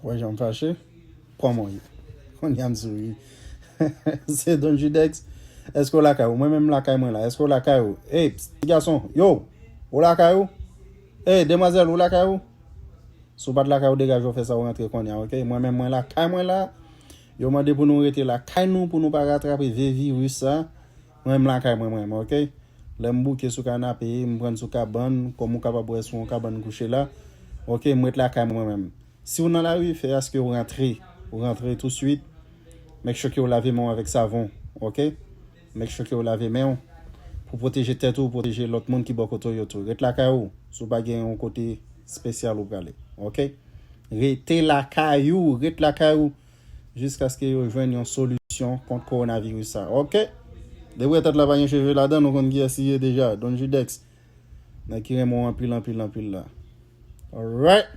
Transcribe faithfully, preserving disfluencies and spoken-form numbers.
Wè jan m fache? Kòman w ye? Kounye a m souri. Se Don Judex. Èske w lakay ou? Mwen menm m lakay mwen la. Èske w lakay ou? Ey, ti gason, yo! Ou lakay ou? Ey, demwazèl, ou lakay ou? Si w pa t lakay ou, degaje w fè sa w rantre kounye a, oke? Mwen menm mwen lakay mwen la. Yo mande pou nou rete lakay nou, pou nou pa ratrape vye viris sa. Mwen menm lakay mwen, mwen menm, oke? Lè m bouke sou kanape, m pran sou kabann, kòm ou kapab wè sou yon kabann kouche la. Oke, m ret lakay mwen menm. Si w nan lari, fè aske w rantre. Ou rantre touswit. Make sure ke w lave men w avèk savon, oke? Make sure ke w lave men w pou pwoteje tèt ou, pwoteje lòt moun ki bò kote w yo tou. Ret lakay ou, si w pa gen yon kote espesyal ou prale, oke? Rete lakay ou, ret lakay ou, jiskaske yo jwenn yon solisyon kont kowonaviris sa, oke? Depi w wè tèt la pa gen cheve ladan, nou konn kiyès li ye deja, Don Judex. Nèg ki renmen w anpil, anpil, anpil la. Alright.